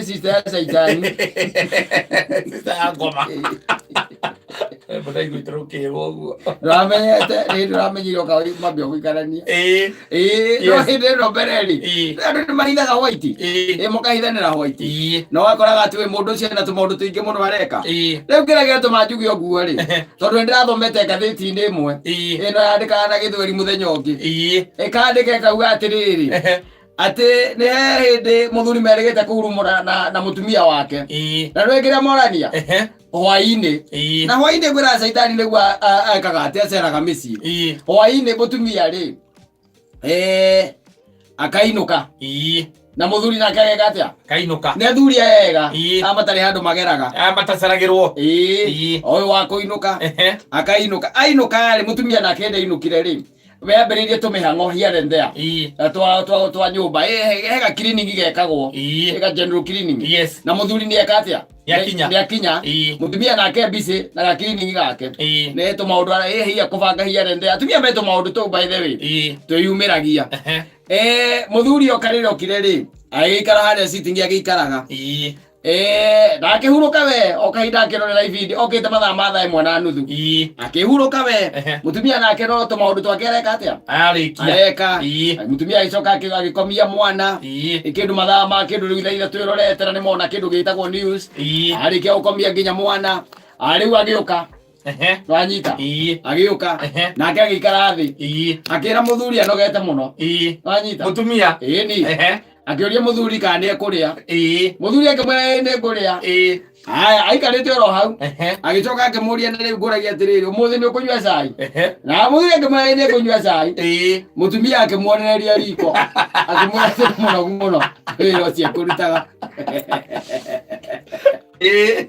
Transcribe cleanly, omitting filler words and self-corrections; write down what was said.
Sister ya Caitani. Sister ya ngoma. Mũraigua tũrũkĩrwo ũguo. Ndũramenyete rĩ ndũramenyire ũka mambia gũikarania. Ĩĩ. Ĩĩ no Yes. hĩndĩ ĩno mbere rĩ. Ĩĩ. Andũ nĩ mahithaga white. Ĩĩ. Ĩĩ mũkahithanĩra white. Ĩĩ. Na ũgakoraga atĩ wĩ mũndũ ũcio ena tũmaũndũ tũingĩ mũno areka. Ĩĩ. Rĩu kĩrĩa gĩatũma njuge ũguo rĩ, tondũ nĩ ndĩrathomete ngathĩti-inĩ ĩmwe. Ĩĩ. Ĩno yandĩkaga na gĩthweri mũthenya ũngĩ. Ĩĩ. Ĩkandĩka ĩkauga atĩrĩrĩ, atĩ nĩ he hĩndĩ mũthuri merĩgĩte kũhurumũra na, na mũtumia wake. Ĩĩ. Na nĩ kĩrĩa morania hwainĩ. Ĩĩ. Na hwainĩ ngwĩra caitani nĩguo ekaga atĩ aceraga mĩciĩ. Ĩĩ. Hwainĩ mũtumia rĩ, akainũka. Ĩĩ. Na mũthuri nake ageka atĩa? Kainũka. Nĩ athuri ega Ĩĩ. aya matarĩ handũ mageraga. Aya mataceragĩrwo. Ĩĩ. Ĩĩ. Ũyũ wa kũinũka akainũka ainũka rĩ mũtumia nake ende ainũkire rĩ wambĩrĩirie tũmĩhang'o here and there. Ĩĩ. Twa nyũmba he ga cleaning gekagwo. Ĩĩ. Ga general cleaning. Yes. Na mũthuri nĩ eka atĩa? Nĩakinya. Nĩakinya. Ĩĩ. Mũtumia nake busy na ga cleaning gake. Ĩĩ. Nĩ tũmaũndũ ĩ hiya kũbanga here and there. Atumia me tũmaũndũ tũu by the way. Ĩĩ. Twĩyumĩragia. Mũthuri oka rĩrĩa okire rĩ agĩikara harĩa sitting agĩikaraga. Ĩĩ. Na akĩhurũka we o kahinda akĩrorera ibindi okĩte mathaa ma 1:30. Ĩĩ. Akĩhurũka we. Mũtumia nake no tũmaũndũ twake areka atĩa? Arĩkia. Areka. Ĩĩ. Mũtumia agĩcoka agĩkomia mwana. Ĩĩ. Kĩndũ mathaa ma kĩndũ rĩu 3:00 ĩrorete na nĩmona kĩndũ gĩtagwo news. Ĩĩ. Arĩkia gũkomia nginya mwana. Rĩu agĩũka. Nwanyita. Ĩĩ. Agĩũka. Nake agĩikara thĩ. Ĩĩ. Akĩra mũthuri anogete mũno. Ĩĩ. Nwanyita. Mũtumia. Ĩni. Akĩũria mũthuri kana nĩ ekũrĩa. Ĩĩ. Mũthuri akĩmwĩra ĩĩ nĩ ngũrĩa. Ĩĩ. Haya, aikarĩte oro hau. Agĩcoka akĩmũria na rĩu ngũragia atĩrĩrĩ, ũmũthĩ nĩ ũkũnyua cai? Na mũthuri akĩmwĩra ĩĩ nĩ ngũnyua cai. Ĩĩ. Mũtumia akĩmuonereria riko. Akĩmwĩra atĩ nĩ mũnogu mũno wĩra ũcio ekũrutaga. Ĩĩ.